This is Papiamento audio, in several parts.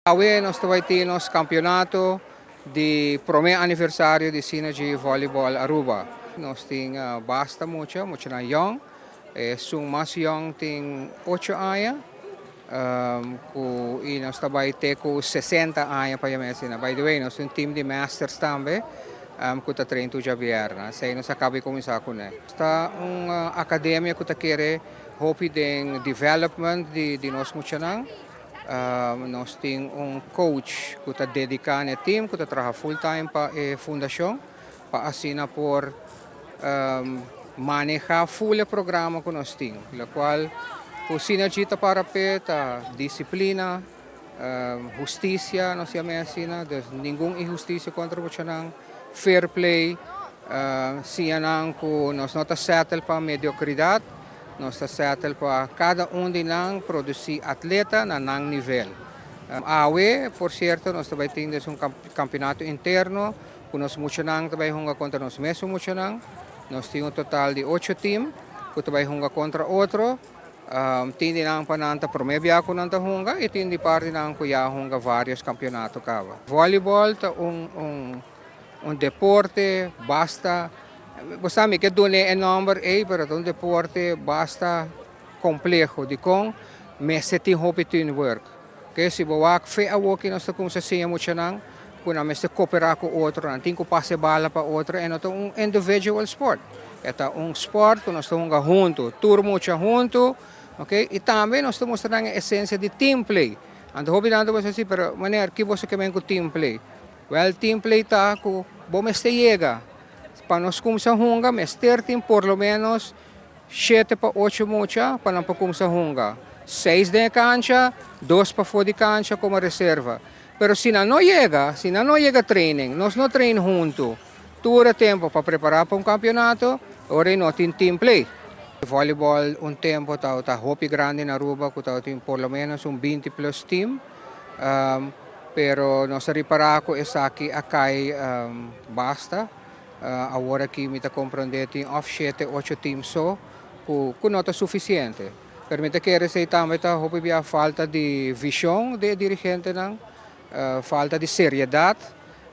Awe nos ta bay tin nos campeonato di prome aniversario di Synergy Volleyball Aruba. Nos tin basta mucha, muchanan yong. Esun mas yong tin ocho aña cu y nos ta bay te cu 60 aña pa yama asina. By the way, nos tin un team di masters tambe cu ta train tur djabierna. Esey nos a caba di cuminsa cune. Ta un academia cu ta kere hopi den development di nos muchanan. Nos tin un coach cu ta dedica na e team, cu ta traha full time pa e fundacion, pa asina por maneha full e programa cu nos tin. Locual cu Synergy ta para pe ta disciplina, husticia, nos yama asina, dus ningun inhusticia contra muchanan, fair play, siña nan cu nos no ta settle pa mediocridad. Nos ta settle pa cada un di nan produci atleta na nan nivel. Awe, por cierto, nos ta bay tin des un campeonato interno cu nos muchanan ta bay hunga contra nos mesun muchanan. Nos tin un total di ocho team cu ta bay hunga contra otro. Tin di nan pa nan ta prome bia cu nan ta hunga y tin di parti nan cu ya hunga varios campeonato caba. Volleyball ta un deporte basta. Bo sa mi ke duna e nomber ei, pero ta un deporte basta compleho. Dicon? Mester tin hopi teamwork. Ke si bo wak fe awoki nos ta cuminsa siña muchanan cu nan mester coopera cu otro, nan tin cu pasa e bala pa otro, e no ta un individual sport. E ta un sport cu nos ta hunga hunto, tur mucha hunto, ok? Y tambe nos ta mustra nan e esencia di team play. Anto hopi nan ta bisa si, pero meneer, ki boso ke men cu team play? Wel, team play ta cu bo mester yega. Pa nos cuminsa hunga, mester tin por lo menos 7 pa 8 mucha pa nan por cuminsa hunga. Seis den cancha, dos pafo di cancha como reserva. Pero si nan no yega, si nan no yega training, nos no train hunto tur tempo pa prepara pa un campeonato, ora no tin team play. Volleyball un tempo ta hopi grandi na Aruba, cu tin por lo menos un 20 plus team. Pero nos a ripara cu esaki a cay basta. Awor aki mi ta comprende tin of 7, 8 teams so, cu no ta suficiente. Pero mi ta kere esey tambe ta hopi bia falta di vision di dirigentenan, falta di seriedad.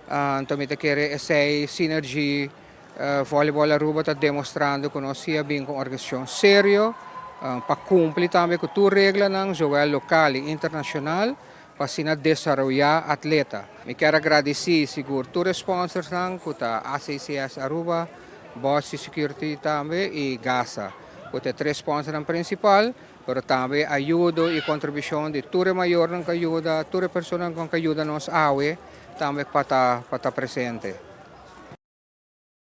Anto mi ta kere esey Synergy Volleyball Aruba ta demostrando cu nos a bin cu organisacion serio, pa cumpli tambe cu tur reglanan, zowel local y internacional, pa asina desaroya atleta. Mi kier gradici sigur tur sponsors nan, cu ta ACCS Aruba, Boss Security tambe y Gasa. Cu ta tres sponsors principal, pero tambe ayudo y contribucion di tur mayornan cu a yuda, tur persona cu a yuda nos awe, tambe pa ta presente.